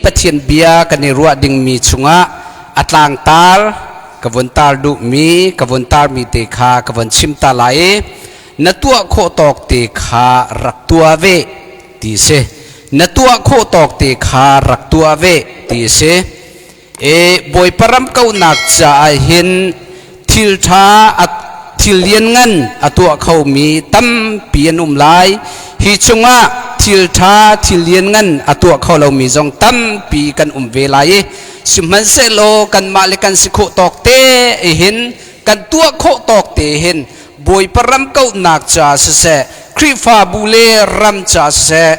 Pathian bia kan i ruah dingmi chungah a tlangtar ka vun tar duhmi ka vun tarmi te kha ka vun chim ta lai i na tuah khawh tawk te kha rak tuah ve ti si. Na tuah khawh tawk te kha rak tuah ve ti si. E Bawipa ram kauhnak caah hin thil ṭha a thil lianngan a tuah khomi tampi an um lai. Hi chungah thil ṭha thil lianngan a tuah kho lomi zong tampi kan um ve lai i sihmanhsehlaw kanmah le kan si khawh tawk te hin kan tuah khawh tawk te hin Bawipa ram kauhnak ca siseh, Khrihfabu le ram ca siseh,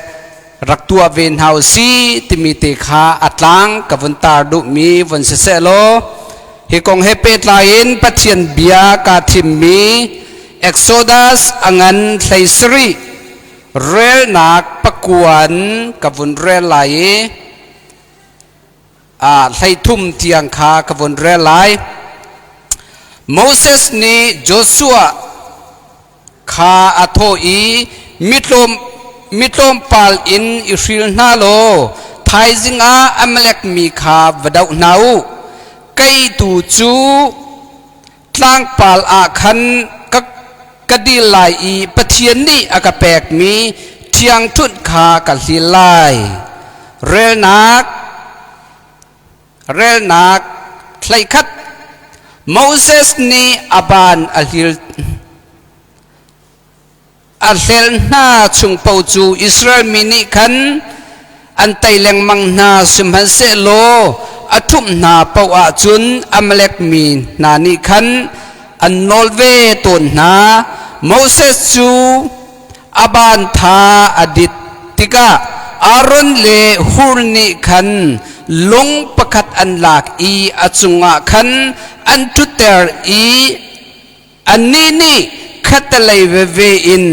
rak tuah ve hna u si timi te kha a tlang ka vun tar duhmi vun si seh law hi kong he pehtlai in Pathian bia kaa thimmi Exodus a ngan 17 relnak pakuan ka vun rel lai i 13 tiang kha ka vun rel lai. Moses nih Joshua kha a thawh i mitlawm mitlawmpal in i hril hna law thaizing ah Amalek mi kha va doh hna u. Kei tu cu tlangpal ah khan ka ka dil lai i Pathian nih a ka pekmi ṭhiangṭhunh kha ka hlil lai. Relnak Relnak 11. Moses nih a ban a hlil a hlel hna chung paoh cu Israel mi nih khan an tei lengmang hna, sihmanhsehlaw a ṭhumh hna paoh ahcun Amalek mi hna nih khan an nawl ve tawn hna. Moses cu a ban tha a dit tikah Aaron le Hur nih khan lung pakhat an lak i a cungah khan an ṭhutter i annih nih khattelei veve in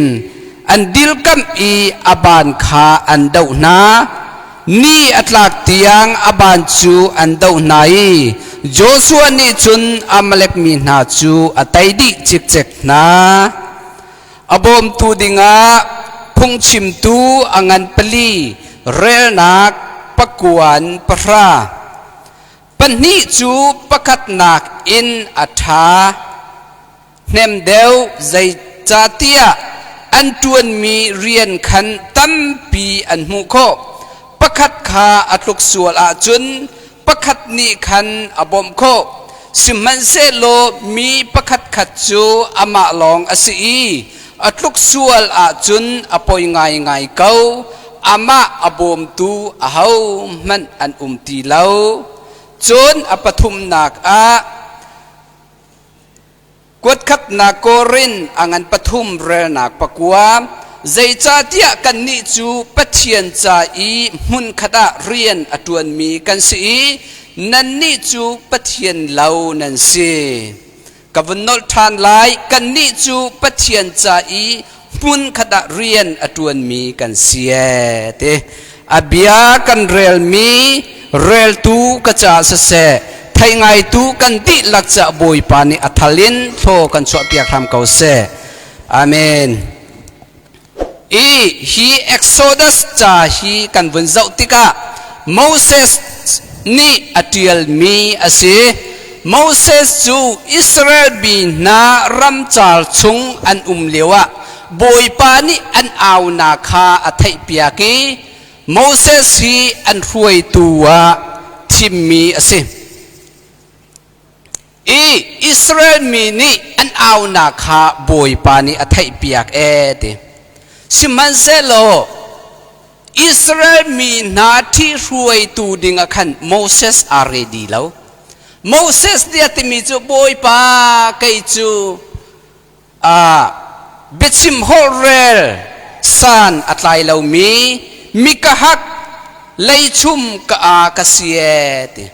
an dilkamh i a ban kha an doh hna. Ni a tlak tiang a ban cu an doh hna i Joshua nih cun Amalek mi hna cu a tei dih cikcek hna. A bawmtu dingah phungchimtu a ngan pali relnak pakuan pahra. Pahnih cu pakhatnak in a ṭha hnem deuh, zeicahtiah an ṭuanmi rian khan tampi an hmuh khawh. Pakhat kha a tluk sual ahcun pakhat nih khan a bawmh khawh. Sihmanhsehlaw mi pakhatkhat cu amah lawng a si i a tluk sual ahcun a poi ngaingai ko. Amah a bawmtu ahohmanh an um ti lo. Cun a pathumnak ah kuatkhatnak Korin a ngan pathum relnak pakua, zeicahtiah kannih cu Pathian ca i hmunkhat ah rian a ṭuanmi kan si i nannih cu Pathian lo nan si. Ka vun nolh ṭhan lai, kannih cu Pathian ca i hmunkhat ah rian a ṭuanmi kan si ee ti. A bia kan relmi reltu ka caah siseh, thei ngaitu kan dihlak caah Bawipa nih a thal in thlaw kan chuahpiak hram ko seh. Amen. I hi Exodus ca hi kan vun zoh tikah Moses nih a ṭialmi a si. Moses cu Israel mi hna ramcar chung an um lioah Bawipa nih an aunak kha a theihpiak i Moses hi an hruaitu ah thimmi a si. I Israel mi nih an aunak kha Bawipa nih a theihpiak ee ti. Sihmanhsehlaw Israel mi hna ṭhihruaitu ding ah khan Moses aa ready lo. Moses nih a timi cu, Bawipa, kei cu biachim holhrel san a tlai lomi mi ka hak leichum ka aa ka si ee ti.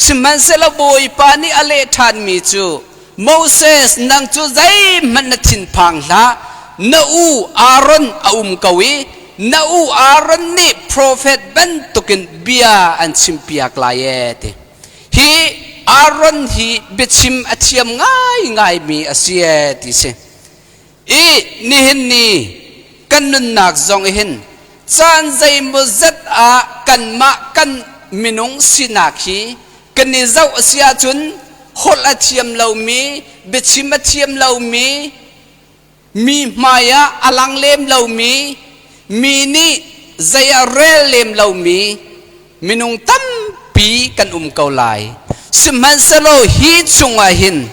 Sihmanhsehlaw Bawipa nih a leh ṭhanmi cu, Moses, nang cu zeihmanh na thinphang hlah, na u Aaron a um ko i na u Aaron nih profet bantukin bia an chimpiak lai ee ti. Hi Aaron hi biachim a thiam ngaingaimi a si ee ti si. I nihin ni kan nunnak zong hin Caan zeimawzat ah kanmah kan minung sinak hi kan i zoh a si ahcun holh a thiam lomi, biachim a thiam lomi, mi hmai ah a lang lem lomi, mi nih zei ah rel lem lomi minung tampi kan um ko lai. Sihmanhsehlaw hi chungah hin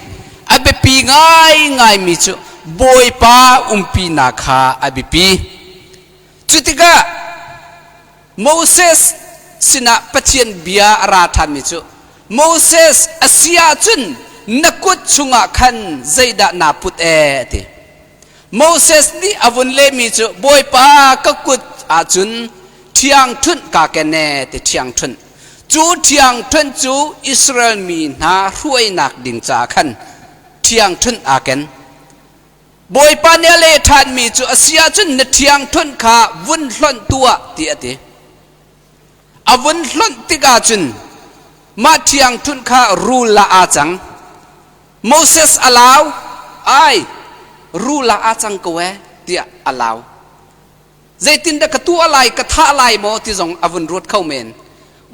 a biapi ngaingaimi cu Bawipa umpinak kha a biapi. Cu tikah Moses sinah Pathian bia a ra ṭhanmi cu Moses a si ahcun na kut chungah khan zeidah naa put ee a ti. Moses nih a vun lehmi cu Bawipa ka kut ahcun ṭhiangṭhunh kaa ken ee ti ṭhiangṭhunh. Cu ṭhiangṭhunh cu Israel mi hna hruainak ding caah khan ṭhiangṭhunh aa ken. Bawipa nih a leh ṭhanmi cu a si ahcun na ṭhiangṭhunh kha vun hlonh tuah ti a ti. A vun hlonh tikah cun mah ṭhiangṭhunh kha rul ah aa cang. Moses a lau, ai rul ah aa cang ko ee tiah a lau. Zeitindah ka tuah lai, ka thah lai maw ti zong a vun ruat kho men.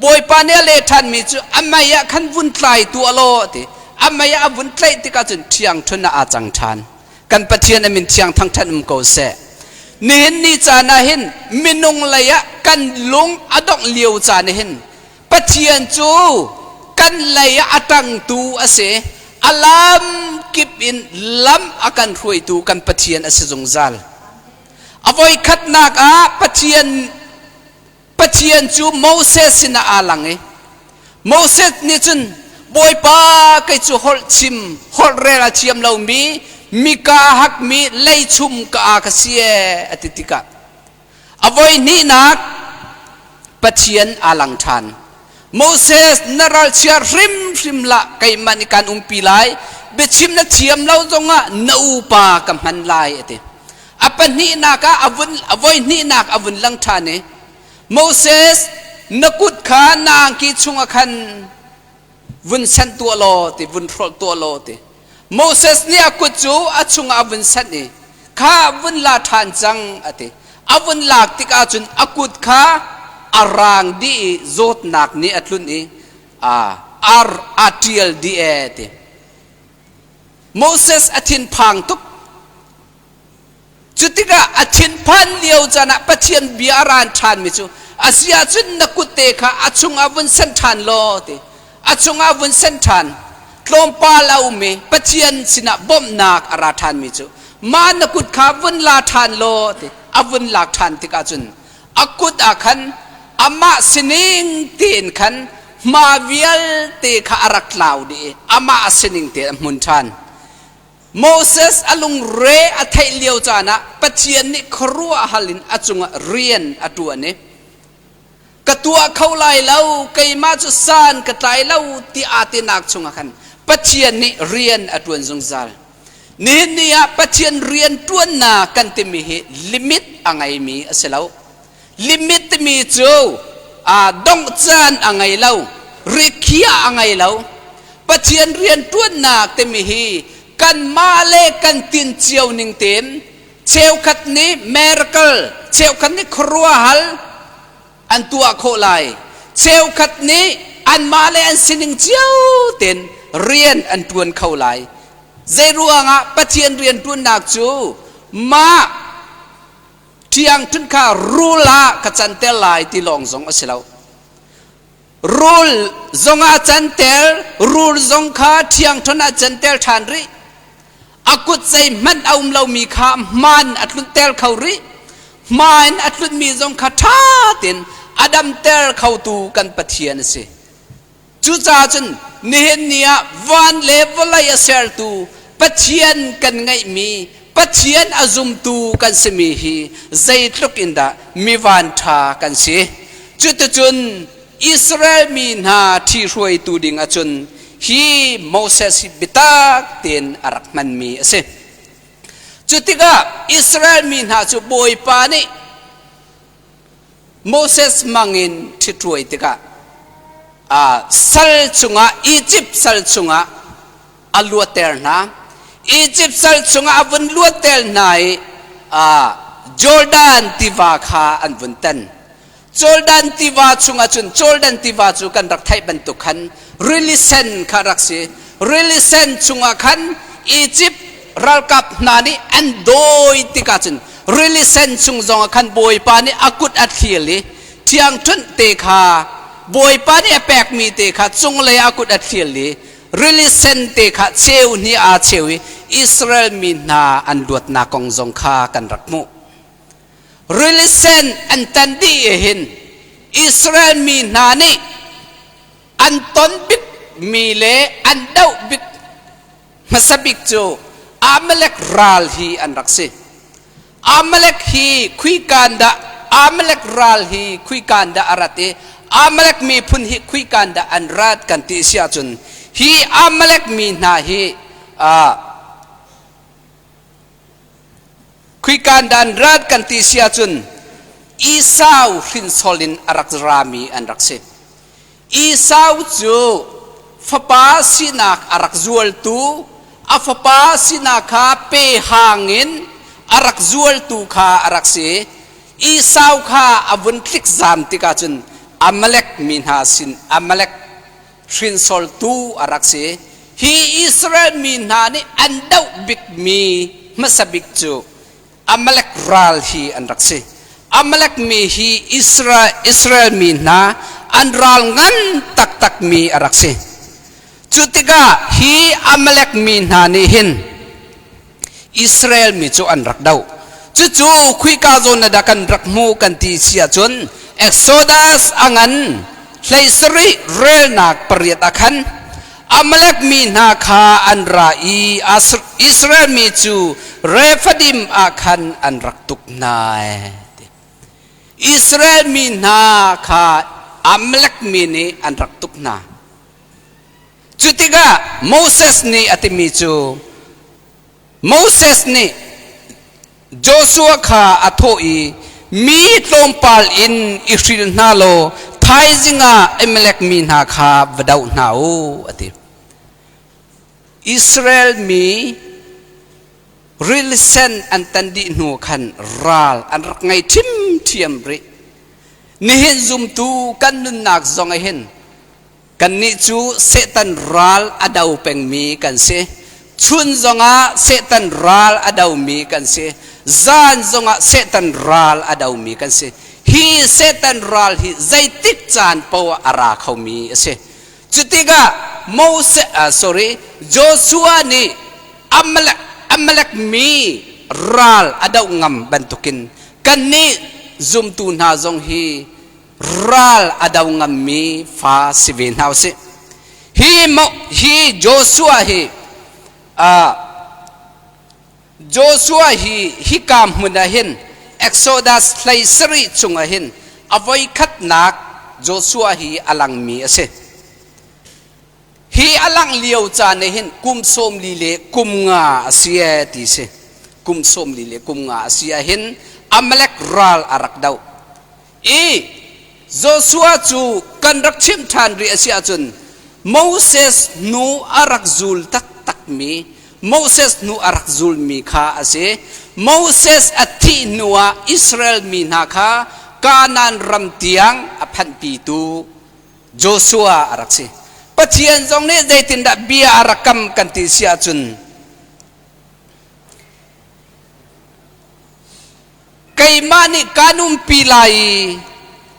Bawipa nih a leh ṭhanmi cu a mei ah khan vun tlai tuah law a ti. A mei ah a vun tlaih tikah cun ṭhiangṭhun ah aa cang ṭhan. Kan Pathian a min thiang thangṭhat um ko seh. Nihin ni caan ah hin minung lei ah kan lung a dongh lio caan ah hin Pathian cu kan lei ah a ṭangtu a si. A lam kip in lam a kan hruaitu kan Pathian a si zungzal. A voikhatnak ah Pathian Pathian cu Moses sinah aa lang i Moses nih cun Bawipa kei cu holh chim holh rel a thiam lomi mika hakmi leichum ka aa ka si ee a ti tikah a voi hnihnak Pathian aa lang ṭhan. Moses na ralchia hrimhrim lah keimah nih kaan umpi lai biachim na thiam lo zongah na upa ka hman lai a ti. A pahnihnak ah a vun a voi hnihnak a vun lang ṭhan i Moses na kut kha na angki chungah khan vun sanh tuah law ti vun hrawlh tuah law ti. Moses nih a kut cu a chungah a vun sanh i kha vun la ṭhan cang a ti. A vun lak tikah cun a kut kha a raang dih i zawtnak nih a tlunh i a ar a ṭial dih ee ti. Moses a thinphang tuk. Cu tikah a thinphan lio caan ah Pathian bia a ran ṭhanmi cu a si ahcun na kutte kha a chungah vun sanh ṭhan law ti. A chungah vun sanh ṭhan. Tlawmpal a um i Pathian sinah bawmhnak a ra ṭhanmi cu mah na kut kha vun la ṭhan law ti. A vun lak ṭhan tikah cun a kut ah khan amah sining tein khan hma vialte kha a rak tlau dih i amah a sining tein a hmun ṭhan. Moses a lungre a theih lio caan ah Pathian nih khuaruahhal in a cungah rian a ṭuan i ka tuah kho lai lo keimah cu san ka tlai lo ti aa tinak chungah khan Pathian nih rian a ṭuan zungzal. Nihin ni ah Pathian rian ṭuannak kan timi hi limit a ngeimi a si lo. Limit timi cu dongh caan a ngei lo, rikhiah a ngei lo. Pathian rian ṭuannak timi hi kanmah le kan tin cio ning tein cheukhat nih miracle, cheukhat nih khuaruahhal an tuah khawh lai. Cheukhat nih anmah le an sining cio tein rian an ṭuan kho lai. Zeiruangah Pathian rian ṭuannak cu mah ṭhiangṭhunh kha rul ah ka canter lai ti lawng zong a si lo. Rul zong ah canter, rul zong kha ṭhiangṭhunh ah canter ṭhan rih. A kut zeihmanh a um lomi kha hmaan a tlunter kho rih. Hmaan a tlunmi zong kha ṭha tein a damter khotu kan Pathian a si. Cucaah cun nihin ni ah van le vawlei a sertu Pathian kan ngeihmi, Pathian a zumtu kan simi hi zeitluk in dah mi vanṭha kan si. Cuticun Israel mi hna ṭhihruaitu ding ahcun hi Moses hi biatak tein a rak hmanmi a si. Cu tikah Israel mi hna cu Bawipa nih Moses mangin ṭhitruai tikah sal chungah Egypt sal chungah a luatter hna. Egypt sal chungah a vun luatter hna i Jordan tiva kha an vun tan. Jordan tiva chungah cun Jordan tiva cu kan rak theih bantuk khan rili sen kha rak si. Rili sen chungah khan Egypt ralkap hna nih an dawi tikah cun rili sen chung zongah khan Bawipa nih a kut a thlir i ṭhiangṭhunh te kha Bawipa nih a pekmi te kha cunglei a kut a thlir i rili sen te kha cheu hnih aa cheu i Israel mi hna an luatnak kong zong kha kan rak hmuh. Rili sen an tan dih hin Israel mi hna nih an ton bik mi le an doh bik hmasa bik cu Amalek ral hi an rak si. Amalek hi khuikan dah Amalek ral hi khuikan dah a rat i Amalek miphun hi khuikan dah an rat kan ti si ahcun hi Amalek mi hna hi Khuikan dan rat kan ti si ahcun Esau hrinsol in a rak rami an rak si. Esau cu fapa sinak a rak zualtu, a fapa sinak kha pe hang in a rak zualtu kha a rak si. Esau kha a vun tlik zam tikah cun Amalek mi hna sin Amalek hrinsoltu a rak si. Hi Israel mi hna nih an doh bikmi hmasa bik cu Amalek ral hi an rak si. Amalek mi hi Israel, Israel mi hna an ral ngan taktakmi a rak si. Cu tikah hi Amalek mi hna nih hin Israel mi cu an rak doh. Cucu khuika zawn na dah kan rak hmu kan ti si ahcun Exodus a ngan 17 relnak 8 ah khan Amalek mi hna kha an ra i Israel mi cu Rephadim ah khan an rak tuk hna. Israel mi hna kha Amalek mi nih an rak tuk hna. Cu tikah Moses nih a timi cu Moses nih Joshua kha a thawh i mi tlawmpal in i hril hna law thaizing ah Amalek mi hna kha va doh hna u a ti. Israel mi rili sen an tan dih hnu khan ral an rak ngei ṭhimṭhiam rih. Nihin zumtu kan nunnak zong ah hin Kannih cu Satan ral a do pengmi kan si. Chun zongah Satan ral a domi kan si. Zan zongah Satan ral a domi kan si. Hi Satan ral hi zeitik caan poah a ra khomi a si. Cutikah Moses, sorry, Joshua nih Amalek, Amalek mi ral a doh ngam bantukin kannih zumtu hna zong hi ral a do ngammi fa si ve hna usih. Hi mo hi Joshua hi Joshua hi hika hmun ah hin Exodus 17 chungah hin a voikhatnak Joshua hi a langmi a si. Hi a langh lio caan ah hin kum 40 le kum nga a si e ti si. Kum 40 le kum nga a si ah hin Amalek ral a rak doh. I Joshua cu kan rak chimh ṭhan rih a si ahcun Moses hnu a rak zul taktakmi Moses hnu a rak zulmi kha a si. Moses a thih hnuah Israel mi hna kha Kanaan ram tiang a phanhpitu Joshua a rak si. Pathian zong nih zeitindah bia a rak kam kan ti si ahcun keimah nih kaan umpi lai i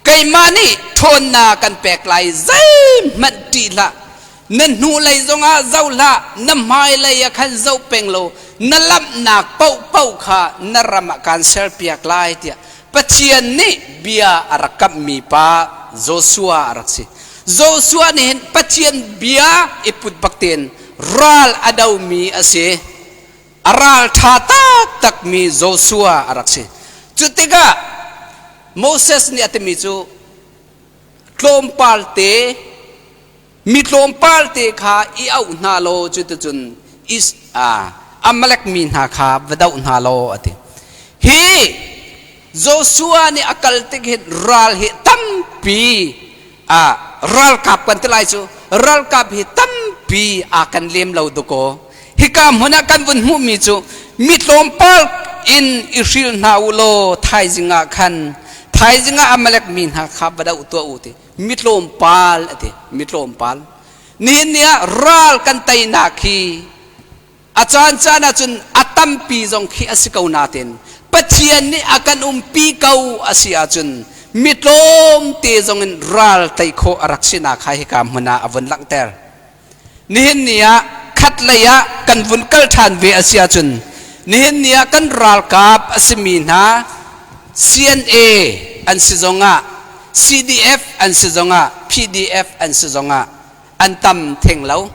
keimah nih ṭhawnnak kan pek lai zeihmanh ṭih hlah na hnulei zongah zoh hlah na hmailei ah khan zoh peng law na lamhnak paohpaoh kha na ram ah kaan serpiak lai tiah Pathian nih bia a rak kamhmi pa Joshua a rak si. Joshua nih hin Pathian bia i put bak tein ral a domi a si. A ral ṭha taktakmi Joshua a rak si. Cu tikah Moses nih a timi cu tlawmpal te mi tlawmpal te kha i auh hna law cuticun is Amalek mi hna kha va doh hna law a ti. Hi Joshua nih a kal tik hin ral hi tampi ralkap kan ti lai cu ralkap hi tampi a kan lem lo dukaw hika hmun ah kan vun hmuhmi cu mi tlawmpal in i hril hna u law thaizing ah khan thaizing ah Amalek mi hna kha va doh tuah u ti mi tlawmpal a ti mi tlawmpal. Nihin ni ah ral kan teinak hi a caan caan ahcun a tampi zong khi a si ko nain Pathian nih a kan umpi ko a si ahcun mi tlawmte zong in ral tei khawh a rak sinak kha hika hmun ah a vun langhter. Nihin ni ah khatlei ah kan vun kal ṭhan ve a si ahcun nihin ni ah kan ralkap a simi hna CNA an si zongah CDF an si zongah PDF an si zongah an tam theng lo.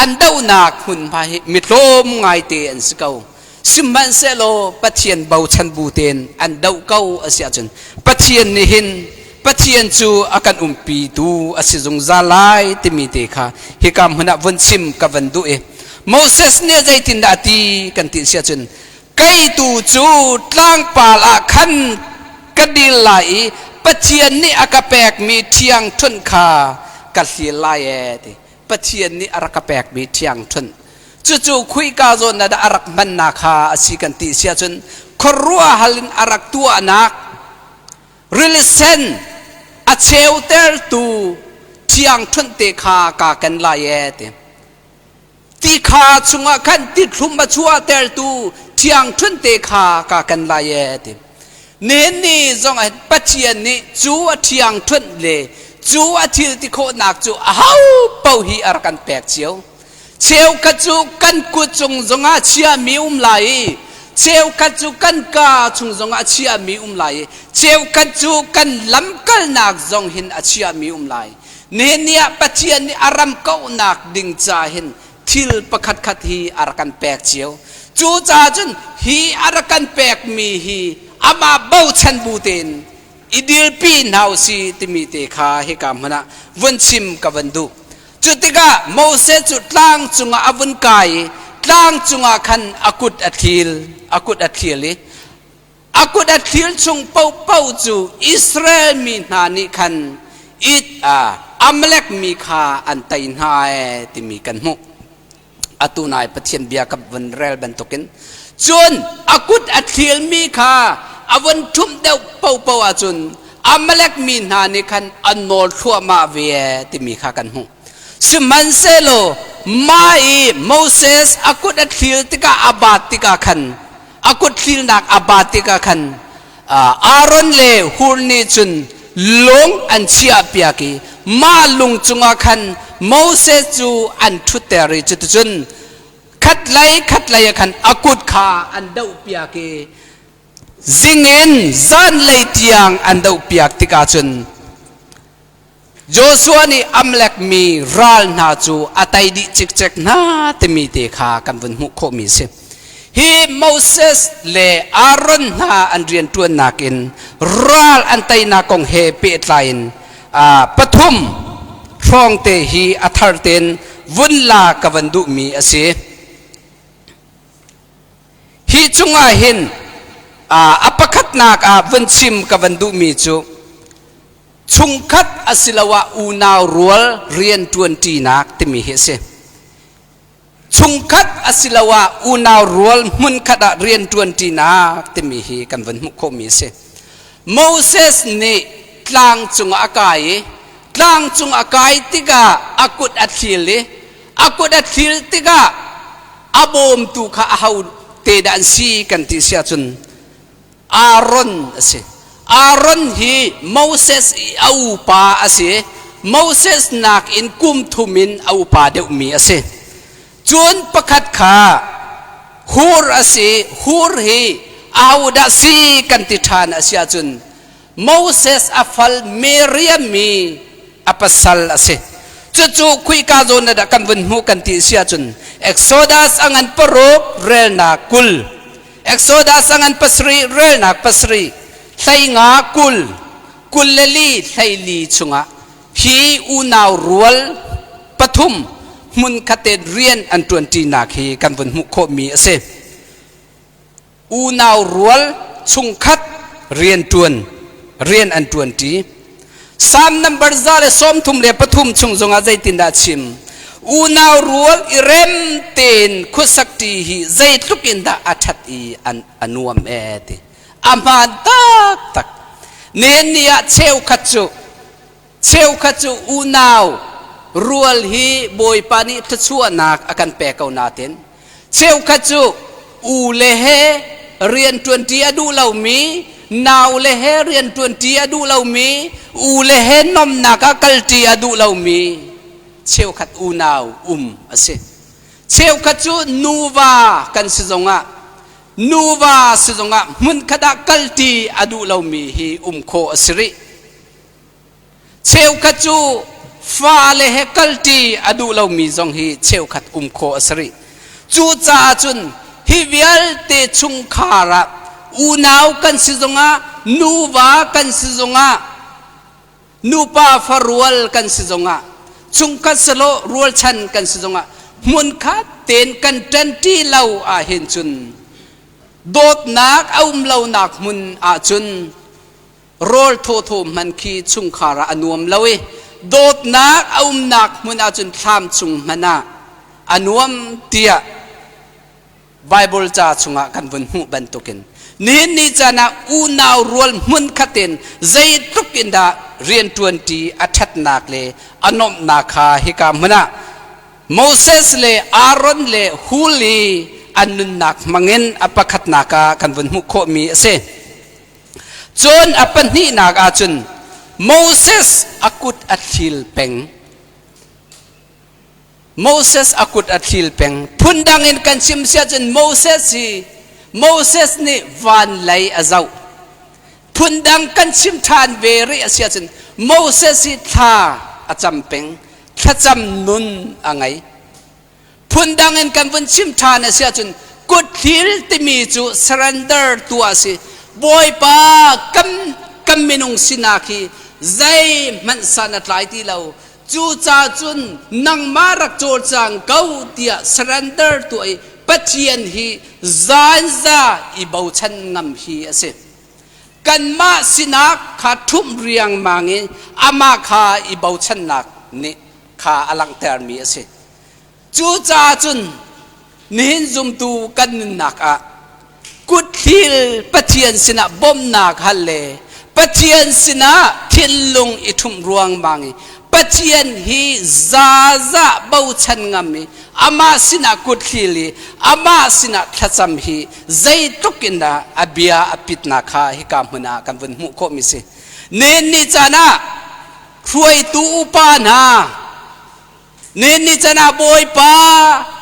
An dohnak hmunhma hi mi tlawm ngaite an si ko. Sihmanhsehlaw Pathian bochan bu tein an doh ko a si ahcun Pathian nih hin Pathian cu a kan umpitu a si zungzal lai timi te kha hika hmun ah vun chim ka van duh i Moses nih zeitindah a ti kan ti si ahcun kei tu cu tlangpal ah khan ka dil lai i Pathian nih a ka pekmi ṭhiangṭhunh kha ka hlil lai ee ti. Pathian nih a rak ka pekmi ṭhiangṭhunh cucu khuika zawn ah dah a rak hmannak kha a si kan ti si ahcun khuaruahhal in a rak tuahnak rili sen a cheutertu ṭhiangṭhunh te kha kaa ken lai ee ti. Ti kha chungah khan ti thlum a chuahtertu ṭhiangṭhunh te kha kaa ken lai ee ti. Nihin ni zong ah Pathian nih cu a ṭhiangṭhunh le cu a thil ti khawhnak cu aho paoh hi a rak kan pek cio. Cheukhat cu kan kut cung zongah chiahmi um lai i cheukhat cu kan kaa chung zongah chiahmi um lai i cheukhat cu kan lamkalnak zong hin a chiahmi um lai. Nihin ni ah Pathian nih a ram kauhnak ding ca hin thil pakhatkhat hi a rak kan pek cio. Cucaah cun hi a rak kan pekmi hi amah bochan bu tein i dirpi hna u si timi te kha hika hmun ah vun chim ka van duh. Cu tikah Moses cu tlang cungah a vun kai i tlang cungah khan a kut a thil, a kut a thil i a kut a thil chung paohpaoh cu Israel mi hna nih khan it Amalek mi kha an tei hna ee timi kan hmuh. Atu nai Pathian bia ka vun rel bantukin cun a kut a thlilmi kha a vun ṭhumh deuh paohpaoh ahcun Amalek mi hna nih khan an nawl thluahmah ve timi kha kan hmuh. Sihmanhsehlaw mah i Moses a kut a thlil tikah a baat tikah khan a kut thlilnak a baat tikah khan Aaron le Hur nih cun lung an chiahpiak i mah lung cungah khan Moses cu an ṭhutter i cuticun khatlei khatlei ah khan a kut kha an dohpiak i zing in zanlei tiang an dohpiak tikah cun Joshua nih Amalek mi ral hna cu a tei dih cikcek hna timi te kha kan vun hmuh khawhmi a si. Hi Moses le Aaron hna an rianṭuannak in ral an teinak kong he pehtlai in pathum hrawng te hi a thar tein vun la ka van duhmi a si. Hi cungah hin a pakhatnak ah vun chim ka van duhmi cu chungkhat asiloah unau rual rianṭuanṭinak timi hi a si. Chungkhat asiloah unau rual hmunkhat ah rianṭuanṭinak timi hi kan vun hmuh khawhmi a si. Moses nih tlang cungah a kai i tlang cung a kai tikah a kut a thlil i a kut a thlil tikah a bawmtu kha aho te dah an si kan ti si ahcun Aaron a si. Aaron hi Moses i a upa a si. Moses nakin kum thum in a upa deuhmi a si. Cun pakhat kha Hur a si. Hur hi ahodah si kan ti ṭhan a si ahcun Moses a fal Miriam mi a pasal a si. Cucu khuika zawn ah dah kan vun hmuh kan ti si ahcun Exodus a ngan paruk relnak 20, Exodus a ngan 7 relnak 7, 15 20, 24 24 chungah hi unau rual pathum hmunkhat te rian an ṭuanṭinak hi kan vun hmuh khawhmi a si. Unau rual chungkhat rianṭuan rian an ṭuanṭi. Psalm number 133 chung zongah zeitindah a chim? Unau rual i rem tein khuasakṭi hi zeitluk in dah a ṭhat i an a nuam ee ti. A hmaan taktak. Nihin ni ah cheukhat cu cheukhat cu unau rual hi Bawipa nih thluachuahnak a kan pek ko nain cheukhat cu u le he rian ṭuanṭi a duh lomi, nau le he rian ṭuanṭi a duh lomi, u le he nomnak ah kalṭi a duh lomi cheukhat unau um a si. Cheukhat cu nuva kan si zongah nuva si zongah hmunkhat ah kalṭi a duh lomi hi um khawh a si rih. Cheukhat cu fale he kalṭi a duh lomi zong hi cheukhat um khawh a si rih. Cucaah cun hi vialte chungkhar ah unau kan si zongah, nuva kan si zongah, nupa farual kan si zongah, chungkhat selaw rualchan kan si zongah hmunkhat tein kan ṭanṭi lo ahhin cun dawtnak a um lonak hmun ahcun rawl thawthaw hman khi chungkhar ah a nuam lo i dawtnak a umnak hmun ahcun thlam chung hmanh ah a nuam tiah Bible ca chungah kan vun hmuh bantukin nihin ni caan ah unau rual hmun khat in zeitluk in dah rianṭuanṭi a ṭhatnak le a nuamhnak kha hika hmun ah Moses le Aaron le Hul i an nunnak hmangin a pakhatnak ah kan vun hmuh khawhmi a si. Cun a pahnihnak ahcun Moses a kut a thlil peng. Moses a kut a thlil peng. Phundang in kan chim si ahcun Moses hi Moses nih van lei a zoh. Phundang kan chim ṭhan ve rih a si ahcun Moses hi thla a cam peng. Thlacam nun a ngei. Phundang in kan vun chim ṭhan a si ahcun kutthil timi cu surrender tuah a si. Bawipa kan kan minung sinak hi zeihmanh san a tlai ti lo. Cucaah cun nangmah rak cawlcang ko tiah surrender tuah i Pathian hi zanza i bochan ngam hi a si. Kanmah sinak kha ṭhumh riangmang i amah kha i bochannak nih kha a langhtermi a si. Cucaah cun nihin zumtu kan nunnak ah kutthil Pathian sinah bawmhnak hal le Pathian sinah thinlung i ṭhumh ruangmang i Pathian hi zaza bochan ngam i amah sinah kuthlil i amah sinah thlacam hi zeitluk in dah a bia a pitnak kha hika hmun ah kan vun hmuh khawhmi si. Nihin ni caan ah hruaitu upa hna nihin ni can ah Bawipa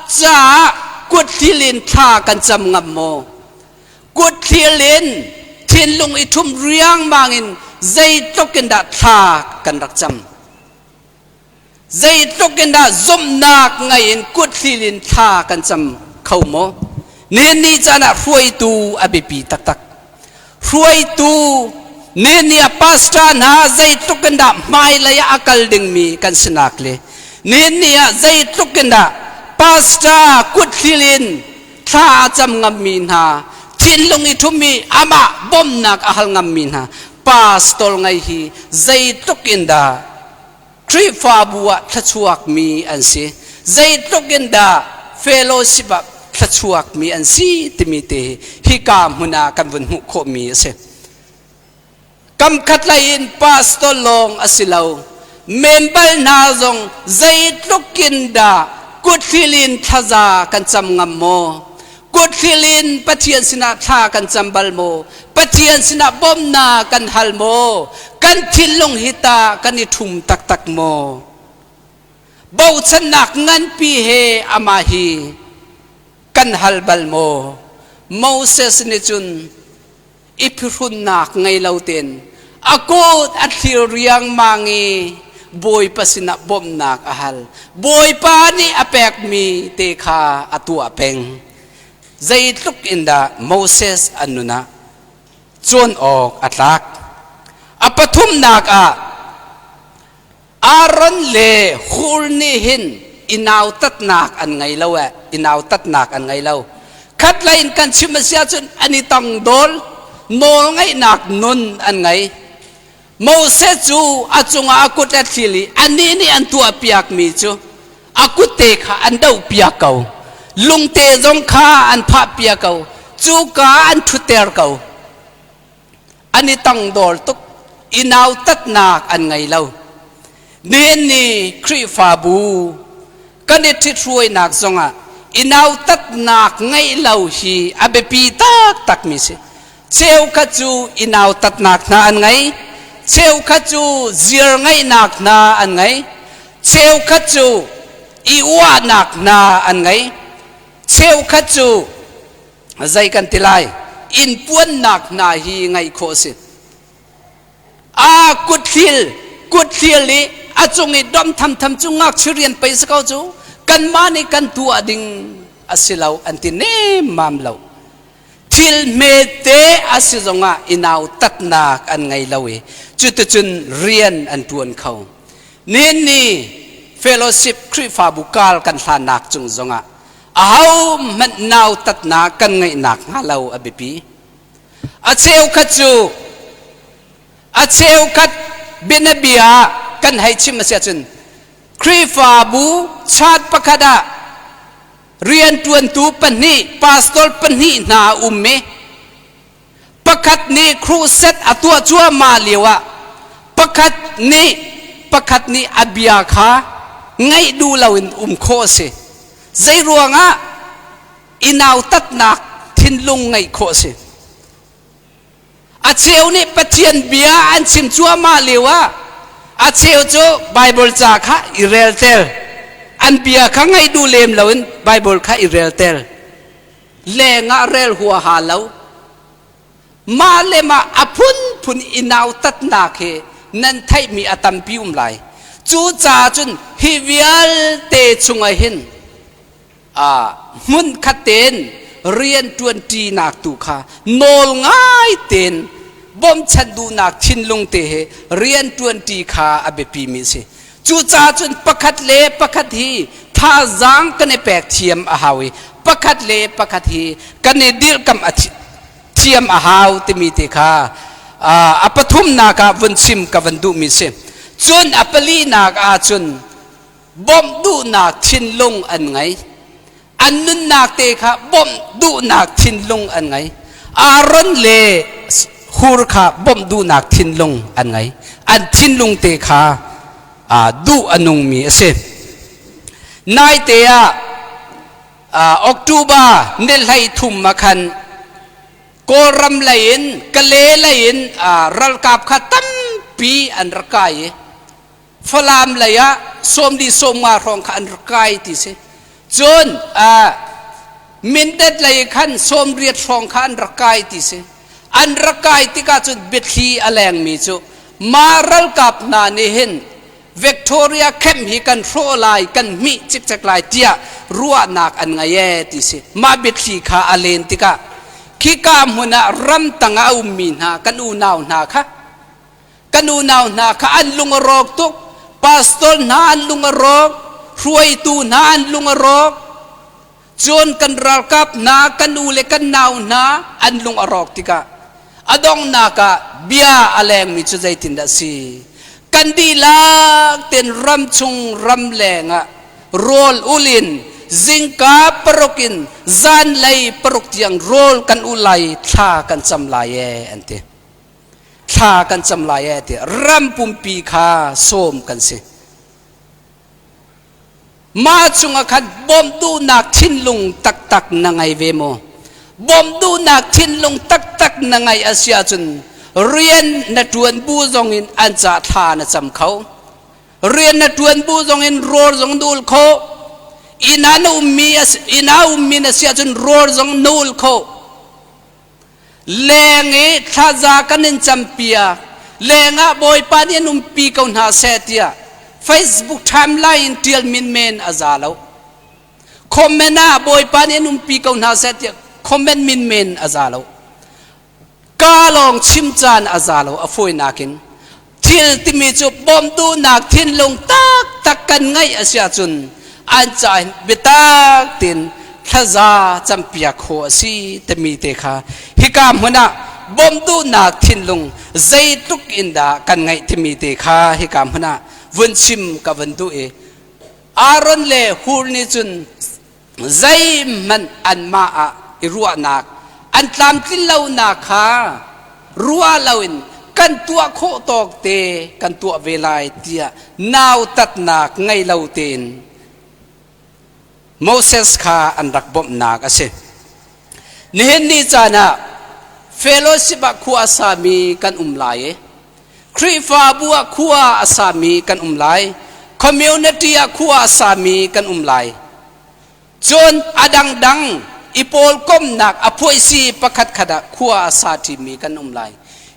caah kutthil in thla kan cam ngam maw? Kutthil in thinlung i ṭhum riangmang in zeitluk in dah thla kan rak cam? Zeitluk in dah zumhnak ngei in kutthil in thla kan cam kho maw? Nihin ni caan ah hruaitu a biapi taktak. Hruaitu nihin ni ah pastor hna zeitluk in dah hmailei ah a kal dingmi kan sinak le nihin ni ah zeitluk in dah pastor kuthlil in thla a cam ngammi hna thinlung i ṭhummi amah bawmhnak a hal ngammi hna pastor ngei hi zeitluk in dah Khrihfabu ah thluachuakmi an si. Zeitluk in dah fellowship ah thluachuakmi an si timi te hi hika hmun ah kan vun hmuh khawhmi a si. Kamkhat lei in pastor lawng a si lo. Member hna zong zeitluk in dah kuthlil in thlaza kan cam ngam maw? Kuthlil in Pathian sinah thla kan cam bal maw? Pathian sinah bawmhnak kan hal maw? Kan thinlung hi tah kan i ṭhum taktak maw? Bochannak nganpi he amah hi kan hal bal maw? Moses nih cun i phuhrunnak ngei lo tein a kut a thlir riangmang i Bawipa sinah bawmhnak a hal. Bawipa nih a pekmi te kha a tuah peng. Zeitluk in dah Moses an nun ah cawn awk a tlak. A pathumnak ah Aaron le Hur nih hin i nautatnak an ngei lo eh, i nautatnak an ngei lo. Khatlei in kan chim a si ahcun an i tangdol, nawlngaihnak nun an ngei. Moses cu a cungah a kut a thlil i anih nih an tuahpiakmi cu. A kutte kha an doh piak ko. Lungte zong kha an phah piak ko. Cuka an ṭhutter ko. An i tangdor tuk. I nautatnak an ngei lo. Nihin ni Khrihfabu kan i ṭhithruainak zongah i nautatnak ngeih lo hi a biapi taktakmi si. Cheukhat cu i nautatnak hna an ngei, cheukhat cu ziar ngeihnak hna an ngei, cheukhat cu i uahnak hna an ngei, cheukhat cu zei kan ti lai, innpuannak hna hi ngeih khawh a si. A kutthil kutthil i a cung i dom thamtham cu ngakchia rian pei si ko cu kanmah nih kan tuah ding a si lo an ti nemmam lo. Thil hmete a si zongah i nautatnak an ngei lo i cuticun rian an ṭuan kho. Nihin ni fellowship Khrihfabu kar kan hlannak cung zongah ahohmanh nautatnak kan ngeihnak hnga lo a biapi. A cheukhat cu a cheukhat bianabia kan hei chim a si ahcun Khrihfabu chat pakhat ah rianṭuantu pahnih pastor pahnih hna a um i pakhat nih crusade a tuah cuahmah lioah pakhat nih pakhat nih a bia kha ngaih duh loin um khawh a si. Zei ruangah i nautatnak thinlung ngeih khawh a si. A cheu nih Pathian bia an chim cuahmah lio ah a cheu cu Bible ca kha i relter. An bia kha ngaih duh lem loin Bible kha i relter. Lengah rel huaha lo. Mah le mah a phunphun i nautatnak hi nan theihmi a tampi um lai. Cucaah cun hi vialte chungah hin hmunkhat tein rian ṭuanṭinak tu kha nawl ngai tein bawmchan duhnak thinlung te he rian ṭuanṭi kha a biapimi a si. Cucaah cun pakhat le pakhat hi thazaang kan i pek thiam a hau i pakhat le pakhat hi kan i dirhkamh a thiam a hau timi te kha a pathumnak ah vun chim ka van duhmi si. Cun a palinak ah cun bawmh duhnak thinlung an ngei. An nunnak te kha bawmh duhnak thinlung an ngei. Aaron le Hur kha bawmh duhnak thinlung an ngei. An thinlung te kha duh a nungmi a si. Naite ah October ni 13 ah khan Kawlram lei in Kale lei in ralkap kha tampi an rak kai i Falam lei ah 45 hrawng kha an rak kai ti si. Cun Mindat lei khan 80 hrawng kha an rak kai ti si. An rak kai tikah cun biathli a lengmi cu mah ralkap hna nih hin Victoria camp hi kan hrawh lai, kan hmih cikcek lai tiah ruahnak an ngei ee ti si. Mah biathli kha a len tikah khika hmun ah ramtang ah a ummi hna kan unau hna kha Kan unau hna kha an lung a rawk tuk. Pastor hna an lung a rawk. Hruaitu hna an lung a rawk. Cun kan ralkap hna, kan u le kan nau hna an lung a rawk tikah a donghnak ah bia a lengmi cu zeitindah a si? Kan dihlak ten ramchung ramleng ah rawl ul in zingka 6 in zanlei 6 tiang rawl kan ul lai, thla kan cam lai ee an ti. Thla kan cam lai ee ti ram pumpi kha sawm kan si. Mah chungah khan bawmh duhnak thinlung taktak na ngei ve maw? Bawmh duhnak thinlung taktak na ngeih a si ahcun rian na ṭuan bu zongin an ca thla na cam kho. Rian na ṭuan bu zongin rawl zong na ul kho. Inn ah na ummi inn ah ummi na si ahcun rawl zong na ul kho. Leng i thlaza kan in campiak. Leng ah Bawipa nih an umpi ko hna seh tiah Facebook timeline in ṭial menmen a za lo. Comment ah Bawipa nih an umpi ko hna seh tiah comment menmen a za lo. Ka lawng chim caan a za lo a fawinak in. Thil timi cu bawmhduhnak thinlung taktak kan ngeih a si ahcun an ca hin biatak tein thlaza campiak khawh a si timi te kha hika hmun ah bawmhduhnak thinlung zeitluk in dah kan ngeih timi te kha hika hmun ah vun chim ka vun duh i. Aaron le Hur nih cun zeihmanh anmah ah i ruahnak an tlamtlin lonak kha ruah loin kan tuah khawh tawk te kan tuah ve lai tiah nautatnak ngei lo tein Moses kha an rak bawmhnak a si. Nihin ni caan ah fellowship ah khua a sami kan um lai i Khrihfabu ah khua a sami kan um lai. Community ah khua a sami kan um lai. Cun a dangdang i pawlkomnak a phuaisi pakhat khat ah khua a sa ṭimi kan um lai.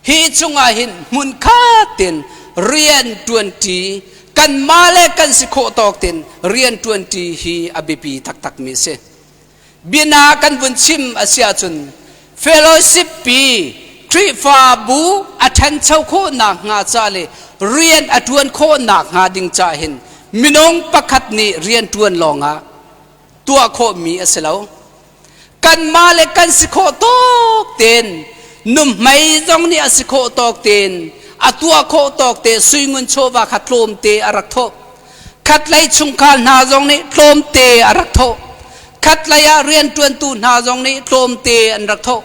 Hi chungah hin hmunkhat in rian ṭuanṭi kanmah le kan si khawh tawk tin rian ṭuanṭi hi a biapi taktakmi a si. Bia kan vun chim a si ahcun fellowship pi Khrihfabu a ṭhancho khawhnak hnga ca le rian a ṭuan khawhnak hnga ding ca hin minung pakhat nih rian ṭuan lawngah tuah khawhmi a si lo. Kanmah le kan si khawh tawk tein nuhmei zong nih a si khawh tawk tein a tuah khawh tawk te suingun chawva kha tlawmte a rak thawh. Khatlei chungkhar hna zong nih tlawmte a rak thawh. Khatlei ah rianṭuantu hna zong nih tlawmte an rak thawh.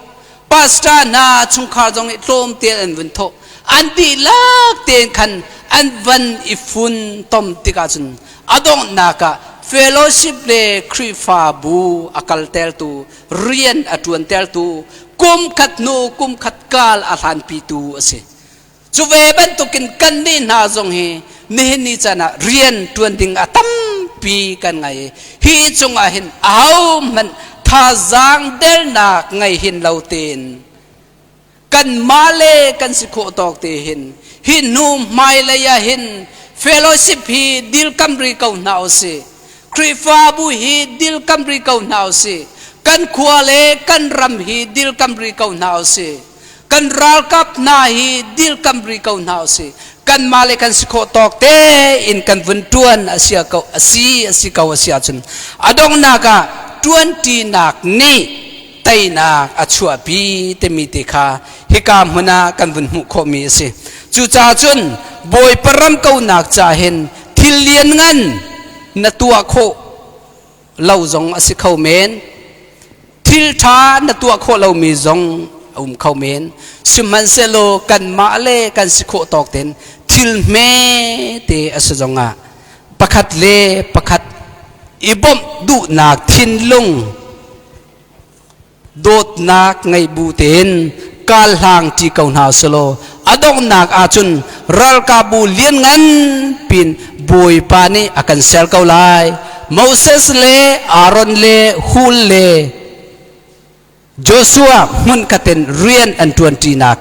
Pastor hna chungkhar zong nih tlawmte an vun thawh. An dihlak tein khan an van i fun tom tikah cun a donghnak ah fellowship le Khrihfabu a kaltertu, rian a ṭuantertu, kum khat hnu kum khat kal a hlanpitu a si. Cu ve bantukin kannih hna zong hi nihin ni caan ah rian ṭuan ding a tampi kan ngei i hi cungah hin ahohmanh thazaang dernak ngei hin lo tein kanmah le kan si khawh tawk te hin hi hnu hmailei ah hin fellowship hi dilkam ri ko hna usih. Khrihfabu hi dilkam ri ko hna usih. Kan khua le kan ram hi dilkam ri ko hna usih. Kan ralkap hna hi dilkam ri ko hna usih. Kanmah le kan si khawh tawk tein kan vun ṭuan a si ko a si a si ko a si ahcun a donghnak ah ṭuanṭinak nih teinak a chuahpi timi te kha hika hmun ah kan vun hmuh khawhmi a si. Cucaah cun Bawipa ram konak ca hin thil lianngan na tuah khawh lo zong a si kho men. Thil ṭha na tuah khawh lomi zong a um kho men. Sihmanhsehlaw kanmah le kan si khawh tawk tein thil hme te a si zongah pakhat le pakhat i bawmh duhnak thinlung dawtnak ngei bu tein kal hlang ṭi ko hna selaw a donghnak ahcun ralkapbu lianngan pin Bawipa nih a kan ser ko lai. Moses le Aaron le Hul le Joshua hmunkhat in rian an ṭuanṭinak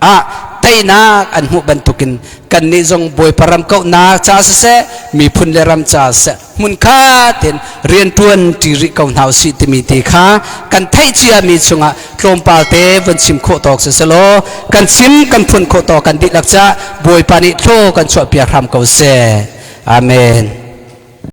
ah teinak an hmuh bantukin kannih zong Bawipa ram kauhnak ca siseh, miphun le ram ca siseh hmunkhat in rian ṭuanṭi rih ko hna usih timi ti kha kan theih ciami chungah tlawmpal te vun chim khawh tawk siselaw kan chim kan phun khawh tawk kan dihlak ca Bawipa nih thlaw kan chuahpiak hram ko seh. Amen.